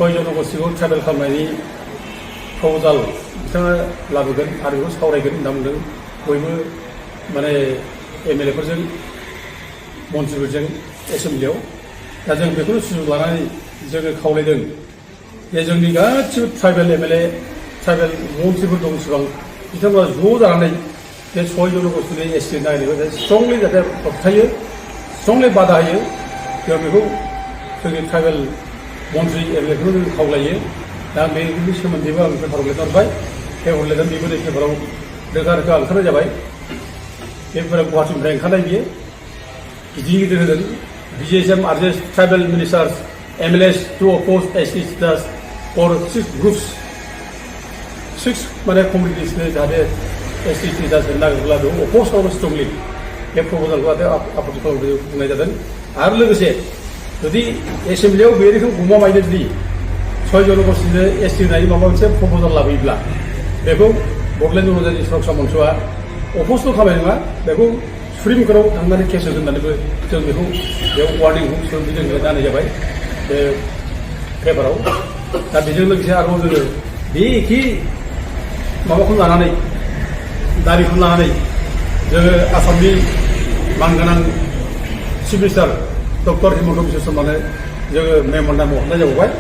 6 जनगोष्ठीखौ tribal खालामनायनि प्रप'जाल बिथाङा लाबोगोन आरो बेखौ सावरायगोन होनना बुंदों बयबो माने एमएलएफोरजों मन्थ्रिफोरजों एसेम्बलियाव दा जों बेखौनो सुजुग लानानै जोङो खावलायदों जे जोंनि गासिबो ट्राइबेल एमएलए ट्राइबेल मन्थ्रिफोर दं सिगां बिथांमोना ज' जानानै बे 6 जनगोष्ठीनि एसटि नागिरनायखौ स्ट्रंलि जाहाथे होबथायो स्ट्रंलि बादा होयो जों बेखौ जोंनि ट्राइबेल मन्थ्रि एमएलएफोरखौ जों खावलायो दा बेनि सोमोन्दैबो आं पेपाराव लिरना हरबाय पेपार लिरनानै बेबो नै पेपाराव रोखा रोखा ओंखारनाय जाबाय पेपारा गुवाहाटीनिफ्राय ओंखारनाय बियो गिदिर गिदिर होदों BJSM urges tribal ministers MLAs to oppose ST status for 6 groups 6 माने कमिउनिटिस जाहाथे ST status नागिरब्ला बेखौ अपोज खालामो स्ट्रंलि बे प्रप'जालखौ आपत्ति खालामनो बुंनाय जादों आरो लोगोसे जुदि एसेम्बलियाव बे रोखोम गमामायनो जुदि 6 जनगोष्ठीनो ST होनायनि माबा मोनसे प्रप'जाल लाबोयोब्ला बेखौ बड'लेण्ड जनजाति सुरक्षा मन्चआ अपोजल' खालामनाय नङा बेखौ सुप्रिम कर्टआव थांनानै केस होगोन होननानैबो जों बेखौ बेयाव वार्निं जों होनाय जाबाय बे पेपाराव दा बेजों लोगोसे आरोबाव जोङो बे एखे माबाखौ लानानै दाबिखौ लानानै जोङो आसामनि मानगोनां chief minister doctor Himanta Biswa शर्मानो जोङो मेम'रेन्डाम हरनाय जाबावबाय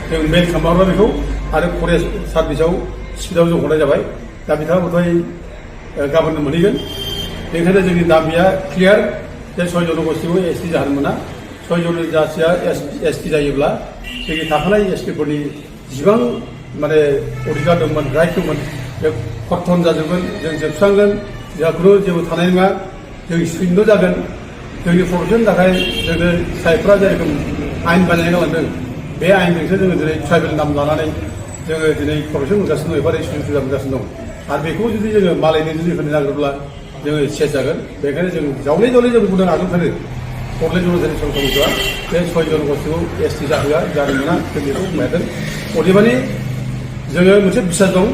जों मेल खालामोब्ला बेखौ आरो फरेस्ट सार्भिसाव स्पिडआव जों हरनाय जाबाय दा बिथाङा बोथाय गाबोननो मोनहैगोन बेनिखायनो जोंनि दाबिया क्लियार जे 6 जनगोष्ठीखौ एसटि जाहोनो मोना 6 जनजातिया एसटि जायोब्ला जोंनि थाखानाय एसटिफोरनि जिबां माने अधिकार दंमोन राइट दंमोन बे खत्तन जाजोबगोन जों जोबस्रांगोन जोंहा खुनु जेबो थानाय नङा जों शून्य जागोन जोंनि प्रटेक्सननि थाखाय जोंनो साइफोरा जेरोखोम आयेन बानायना गालांदों बे आयेनजोंसो जोङो दिनै ट्राइबेल नाम लानानै जोङो दिनै प्रटेक्सन मोनगासिनो दं एबा सुबिदा मोनगासिनो दं आरो बेखौ जुदि जोङो मालायनि जुदि होनो नागिरोब्ला जोङो सेस जागोन बेखायनो जों जावले जों बुंदों आगोलनिफ्रायनो बड'लेण्ड जनजाति सुरक्षा मन्चआ बे 6 जनगोष्ठीखौ एसटि जाहोआ जानो मोना जों बेखौ बुंबायदों अदेबानि जोङो मोनसे बिसास दं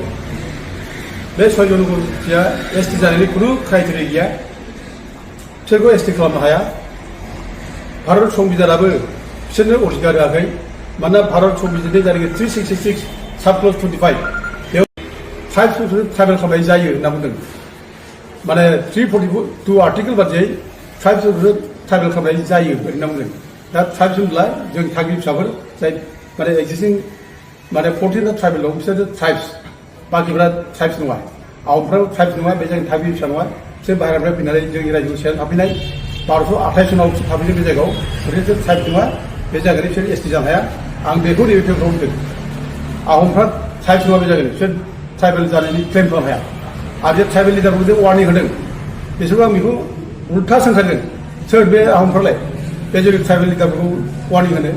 बे 6 जनगोष्ठीया एसटि जानायनि खुनु क्राइटेरिया गैया बिसोरखौ एसटि खालामनो हाया भारत संबिधानाबो बिसोरनो अधिकार होआखै मानोना भारत संबिधाननि जारिखि 366 साब क्लज 25 बेयाव ट्राइबेल खालामनाय जायो होनना बुंदों माने 342 आर्टिकेल बादियै ट्राइबेल खालामनाय जायो होनना बुंदों दा ट्राइब्स होनब्ला जों थागिबि फिसाफोर जाय माने एक्जिस्टिं माने 14 ट्राइबेल दं बिसोर ट्राइब्स बाखिफ्रा ट्राइब्स नङा आहमफ्राबो ट्राइब्स नङा बे जों थागिबि फिसा नङा बिसोर बाहेरानिफ्राय फैनानै जोंनि रायजोआव सिगां थाफैनाय 1228 सनाव थाफैनाय बे जायगायाव बिसोर ट्राइब्स नङा बे जायगानि बिसोर एसटि जानो हाया आं बेखौ नैबे पेपाराव बुंदों आहमफ्रा ट्राइब्स नङा बे जायगानि बिसोर ट्राइबेल जानायनि क्लेम खालामनो हाया आरो जे ट्राइबेल लिडारफोरखौ वार्निं होदों बिसोरखौ आं बेखौ उल्था सोंखादों सोर बे आहमफ्रालाय बे जोंनि ट्राइबेल लिडारफोरखौ वार्निं होनो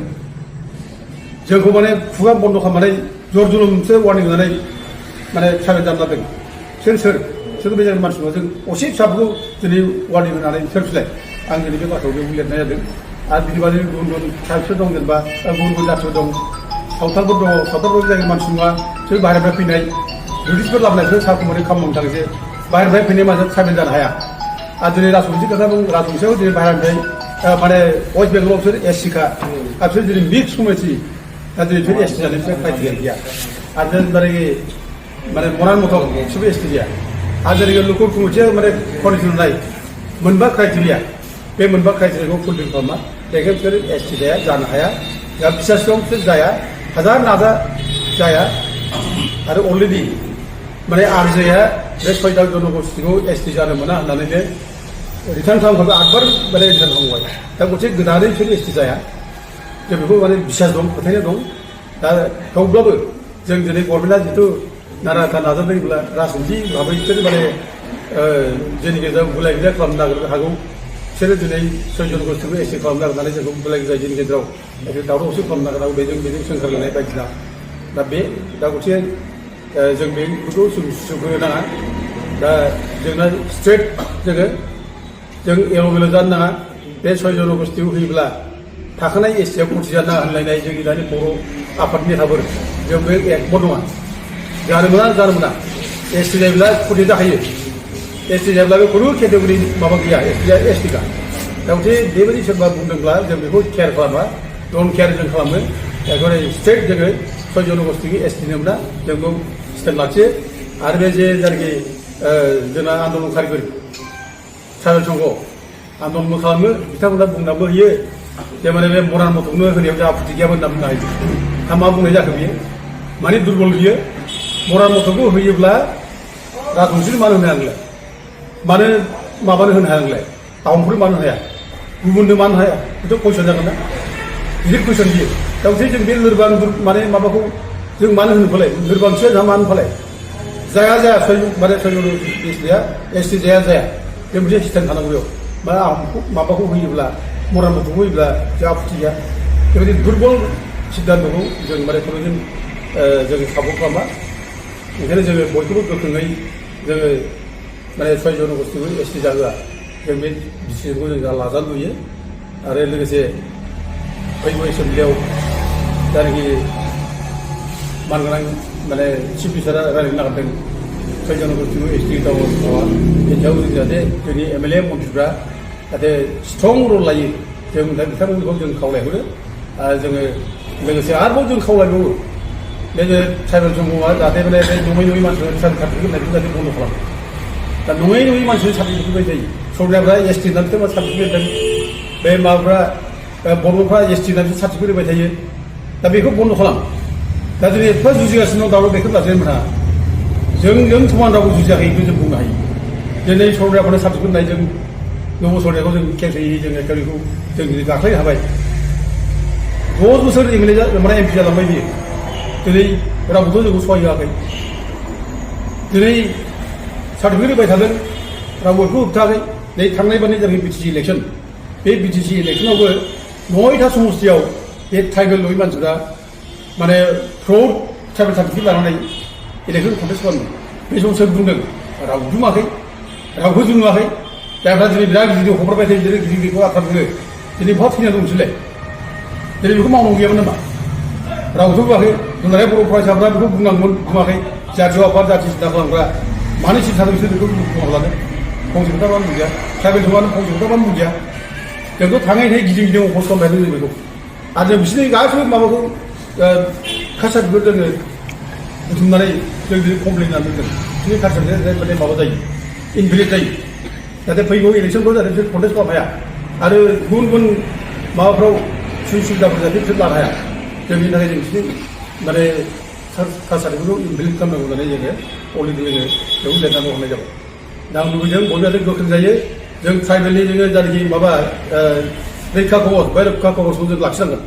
जोंखौ माने खुगा बन्द' खालामनानै जर जुलुमसो वार्निं होनानै माने ट्राइबेल जानो लादों सोर बे जायगानि मानसि नङा जों असे फिसाफोरखौ दिनै वार्निं होनानै सोर फिलाय आं दिनै बे बाथ्राखौ बेयाव लिरनाय जादों आरो बिदिबादि गुबुन गुबुन ट्राइबसफोर दं जेनेबा गुबुन जाथिफोर दं सावथालफोर दङ सावथालफोर जायगानि मानसि नङा सोर बाहेरनिफ्राय फैनाय ब्रिटिशफोर लाबोनायसो सारखुमारि खालामनो थाखाय जे बाहेरनिफ्राय फैनाय मानसिया ट्राइबेल जानो हाया आरो दिनै राजबंसि खोथा दं राजबंसियाव दिनै बाहेरनिफ्राय माने वेस्ट बेंगलाव बिसोर एससिखा आरो बिसोर दिनै मिक्स कमिउनिटि दा दिनै बिसोर एसटि जानाय बिसोर क्राइटेरिया गैया आरो जेनेबाखि माने मरान मथर बिसोरबो एसटि गैया आरो जेरै लुकुर कमिटिया माने कन्डिसन नाय मोनबा क्राइटेरिया बे मोनबा क्राइटेरियाखौ फुलफिल खालामा बेखायनो बिसोर एसटि जाया जानो हाया दा बिसास दं बिसोर जाया हाजार नाजा जाया आरो अलरेडि माने आरजेआ बे 6 जनगोष्ठीखौ एसटि जानो मोना होननानैनो रिटार्न खालामखाबाय 8 बार माने रिटार्न खालामबाय दा गंसे गोदानै बिसोर एसटि जाया जों बेखौ माने बिसास दं फोथायनाय दं दा थेवब्लाबो जों दिनै गभर्नमेन्टआ जिथु नाराथा नाजादोंब्ला राजनिथि भाबै बिसोर माने जोंनि गेजेराव गुलाय गुजाय खालामनो नागिरनो हागौ बिसोरो दिनै 6 जनगोष्ठीखौ एसटि खालामनो नागिरनानै जोंखौ गुलाय गुजाय जोंनि गेजेराव दावराव दावसि खालामनो नागिरनांगौ बेजों सोंखारलायनाय बायदिसिना दा बे दा गंसे जों बेखौ सुखुनो नाङा दा जोंना स्ट्रेट जों एल'बेल' जानो नाङा बे 6 जनगोष्ठीखौ होयोब्ला थाखानाय एसटिआव खौसे जानो नाङा होनलायनाय जोंनि दानि बर' आफादनि नेताफोर जों बे एकमत नङा जानो मोना एसटि जायोब्ला खौसे जाखायो एसटि जायोब्ला बे खुनु केटेगरि माबा गैया एसटिआ एसटिखा दा बेबायदि सोरबा बुंदोंब्ला जों बेखौ केयार खालामा डन्ट केयार जों खालामो एखदम स्ट्रेट जोङो सय जनगोष्ठीखौ एसटि मोना जोंखौ स्टेप लाखियो आरो बे जे जायनाखि जोंना आन्दलनकारिफोर ट्राइबेल संघ आन्दलन खालामो बिथांमोना बुंनाबो होयो जे माने बे मरान मथखौनो होनायाव जोंहा आपत्ति गैयामोन होनना बुंनो हायो दा मा बुंनाय जाखो बियो माने दुरबल बियो मरान मथखौ होयोब्ला राजबंशिनो मानो होनो हाया मानो माबानो होनो हाया नोंलाय टाउनफोर मानो हाया गुबुननो मानो हाया बेथ' कुइसन जागोन ना गिदिर कुइसन बियो दा ओमफ्राय जों बे लोरबां माने माबाखौ जों मानो होनो फालाय लोरबांथिया जोंहा मानो फालाय जाया माने एसटि जाया बे मोनसे सिस्टेम थानांगौ बेयाव मा माबाखौ होयोब्ला मरान मथखौ होयोब्ला जोंहा आपत्ति गैया बेबायदि दुरबल सिद्धान्तखौ जों माने खुनुदिन जों सापर्ट खालामा ओंखायनो जोङो बयखौबो गोख्रोङै जोङो माने सय जनगोष्ठीखौ एसटि जाहोआ जों बे डिसिजनखौ जों लाजानो लुयो आरो लोगोसे फैगौ एसेम्ब्लियाव जायनाखि मानगोनां माने चिफ मिनिस्टारा रायज्लायनो नागिरदों सय जनगोष्ठीखौ एसटि दावा बेनि सायाव जों जाहाथे जोंनि एमएलए मन्थ्रिफ्रा जाहाथे स्ट्रं रल लायो जों दा बिथांमोनखौ जों खावलायहरो आरो जोङो लोगोसे आरोबाव जों खावलायबावो बे ट्राइबेल संघआ जाहाथे माने बे नङै मानसिफोरनो सार्टिफिकेट होनायखौ जाहाथे बन्द' खालामो दा नङै मानसिनो सार्टिफिकेट होबाय जायो सरकारफ्रा एसटि होननानैसो मा सार्टिफिकेट होदों बे माबाफ्रा बर'फ्रा एसटि होननानैसो सार्टिफिकेट होबाय थायो दा बेखौ बन्द' खालाम दा जों एफा जुजिगासिनो दं दाबो बेखौ लाजिनो मोना जों समान रावबो जुजियाखै बेखौ जों बुंनो हायो दिनै सरकारफोरनो सार्टिफिकेट होनाय जों नब सरकारखौ जों खेबसेयै जों एकाडेमिखौ जों दिनै गाख्लायनो हाबाय 10 बोसोर एमएलए माने एमपि जालांबाय बियो दिनै रावबोथ' जोंखौ सहाय होआखै दिनै सार्टिफिकेट होबाय थादों रावबो बेखौ होबथायाखै नै थांनाय बारनि जाबाय बिटिसि इलेक्सन बे बिटिसि इलेक्सनावबो 9टा समस्तियाव बे ट्राइबेल नङै मानसिफ्रा माने फ्रड ट्राइबेल सार्टिफिकेट लानानै इलेक्सन कन्टेस्ट खालामदों बे समाव सोर बुंदों रावबो बुङाखै रावबो जों नुवाखै जायफ्रा दिनै बिराद गिदिर हगारबाय थायो दिनै गिदिरखौ आथ्रा बुङो दिनै बहा थैना दं बिसोरलाय दिनै बेखौ मावनांगौ गैयामोन नामा रावबोथ' बुङाखै दुलाराय बर' फरायसाफ्रा बेखौ बुङाखै जातीय आफाद जाथि सिन्था खालामग्रा मानो सिन्था थादों बिसोर बेखौ बुंना लादों फंसे खोथाबानो बुंजाया ट्राइबेल संघानो फंसे खोथाबानो बुंजाया जोंथ' थाङै गिदिं अफिस खालामबाय जों बेखौ आरो जों बिसोरनि गासैबो माबाखौ कालसारफोर जोङो बुथुमनानै जों कमप्लेन होनानै दोनदों बिसोरनि कालसारजों माने माबा जायो इनभेलिड जायो जाहाथे फैगौ इलेक्सनफ्राव जाहाथे बिसोर कन्टेस्ट खालामनो हाया आरो गुबुन माबाफ्राव सुबिदाफोर जाहाथे बिसोर लानो हाया जोंनि थाखाय जों बिसोरनि माने कालसारफोरखौ इनभेलिड खालामनांगौ होननानै जोङो अलरेडि जोङो बेखौ लिरनानै हरनाय जाबाय दा आं लुबैदों बयबो जाहाथे गोख्रों जायो जों ट्राइबेलनि जोङो जायनाखि माबा रैखा कवच बे रैखा कवचखौ जों लाखिनांगोन